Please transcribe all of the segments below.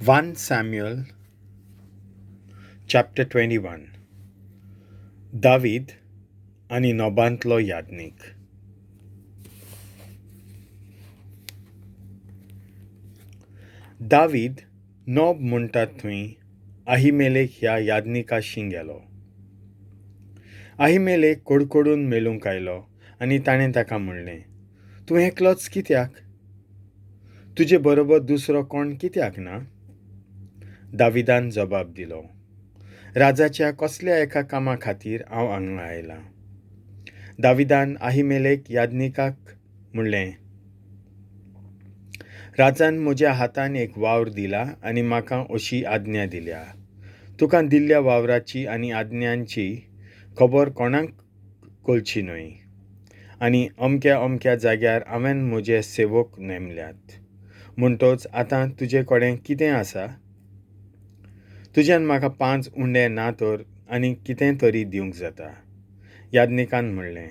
1 Samuel chapter 21. David आनी नोबांतलो Yagnik. David knob म्हणटात थंय आहिमेलेक ह्या याज्ञिकाशी गेलो. आहिमेलेक कडकडून मेळूंक आयलो आनी ताणें ताका म्हणलें, तूं एकलोच कित्याक? तुजे बरोबर दुसरो कोण कित्याक ना? दाविदान जबाब दिलो, राजाच्या कसल्या एका कामा खातीर हांव हांगा आयलां. दाविदान आहिमेलेक याज्ञिकाक म्हणलें, राजान म्हज्या हातान एक वावर दिला आनी म्हाका अशी आज्ञा दिल्या, तुका दिल्ल्या वावराची आनी आज्ञांची खबर कोणाक कळची न्हय, आनी अमक्या अमक्या जाग्यार हांवें म्हजे सेवक नेमल्यात. म्हणटच आतां तुजे कडेन कितें आसा? तुज्यान म्हाका 5 उंडे ना तर आनी कितें तरी दिवंक जाता. याज्ञिकान म्हणलें,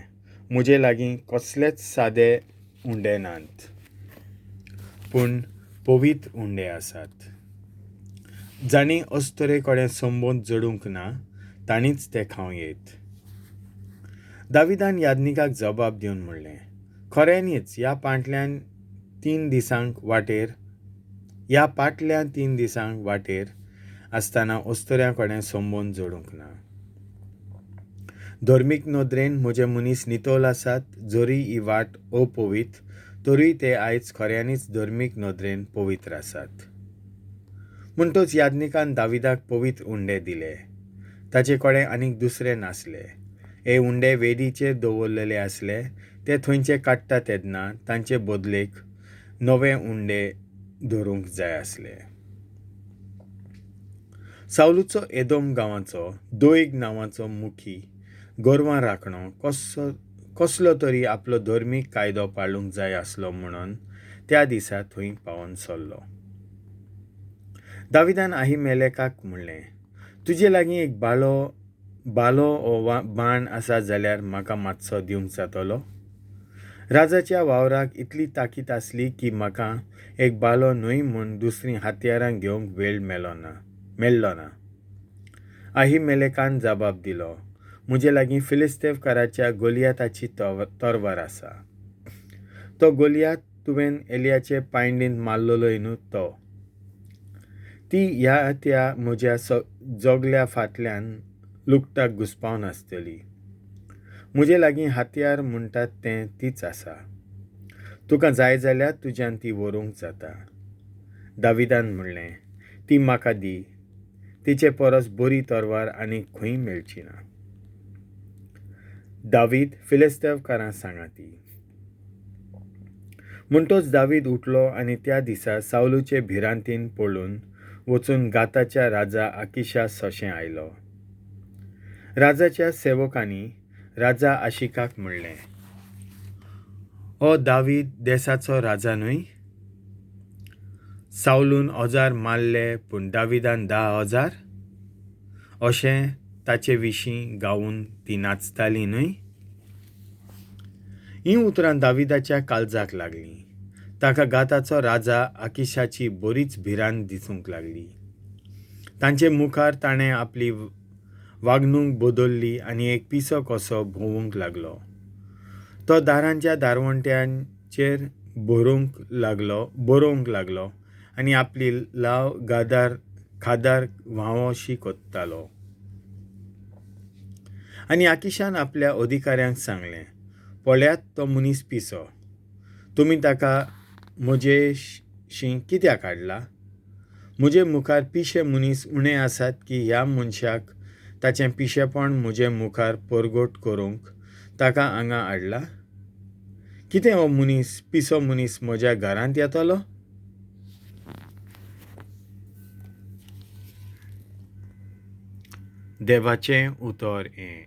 म्हजे लागीं कसलेच सादे उंडे नात, पूण पवित्र उंडे आसात. जांणी अस्तुरे कडेन संबंद जोडूंक ना तांणीच ते खावं येत. दाविदान याज्ञिकाक जबाब दिवन म्हणलें, खऱ्यांनीच ह्या पाटल्यान 3 दिसांक वाटेर आसतना अस्तुऱ्यां कडेन संबंद जोडूंक ना. धर्मीक नदरेन म्हजे मनीस नितळ आसात, जरी ही वाट अपवित्र तरूय ते आयज खऱ्यांनीच धर्मीक नदरेन पवित्र आसात. म्हणटच याज्ञिकान दाविदाक पवित्र उंडे दिले. ताचे कडेन आनीक दुसरे नासले. हे उंडे वेदीचेर दवरलेले आसले, ते थंयचे काडटा तेन्ना तांचे बदलेक नवे उंडे धरूंक जाय आसले. सावलूचो एदोम गांवाचो दोयग नांवाचो मुखी गोरवां राखणो कसलो तरी आपलो धर्मीक कायदो पाळूंक जाय आसलो म्हणून त्या दिसा थंय पावोन सरलो. दाविदान आहिमेलेकाक म्हणलें, तुजे लागीं एक बालो वो बाण आसा जाल्यार म्हाका मातसो दिवंक जातलो? राजाच्या वावराक इतली ताकीत आसली की म्हाका एक बालो न्हय म्हूण दुसरीं हत्यारां घेवंक वेळ मेळ्ळो ना. आहिमेलेकान जबाब दिलो, म्हजे लागीं फिलिस्तेवकाराच्या गोलियाताची तरवार आसा. तो गोलियात तुवें एलियाचे पांयडीन मारलेलो न्हू तो. ती ह्या त्या म्हज्या जोगल्या फाटल्यान लुकटाक घुसपावन आसतली. म्हजे लागीं हत्यार म्हणटात तें तीच आसा. तुका जाय जाल्यार तुज्यान ती व्हरूंक जाता. दाविदान म्हणलें, ती म्हाका दी, तिचे परस बरी तरवार आनी खंय मेळची ना. दावीद फिलिस्तेवकारां सांगाती. म्हणटच दावीद उठलो आनी त्या दिसा सावलूचे भिरांतीन पळून वचून गाताच्या राजा आकिशा सशें आयलो. राजाच्या सेवकांनी राजा आशिकाक म्हणलें, हो दावीद देसाचो राजा न्हय? सावलून 1000 मारले पूण दाविदान 10,000, अशें ताचे विशीं गावून ती नाचताली न्हय? हीं उतरां दाविदाच्या काळजाक लागलीं. ताका गाताचो राजा आकिशाची बरीच भिरांत दिसूंक लागली. तांचे मुखार ताणें आपली वागणूक बदल्ली आनी एक पिसो कसो भोंवूंक लागलो. तो दारांच्या दारवंट्यांचेर बरोवंक लागलो आनी आपली लाव गादार खादार व्हांवोशी कोत्तालो. आनी आकिशान आपल्या अधिकाऱ्यांक सांगलें, पळयात तो मनीस पिसो, तुमी ताका म्हजेशी कित्याक हाडला? म्हजे मुखार पिशे मनीस उणे आसात की ह्या मनशाक ताचें पिशेपण म्हजे मुखार परगट करूंक ताका हांगा हाडला? कितें हो मनीस पिसो मनीस म्हज्या घरांत येतलो? देवाचें उतर हें.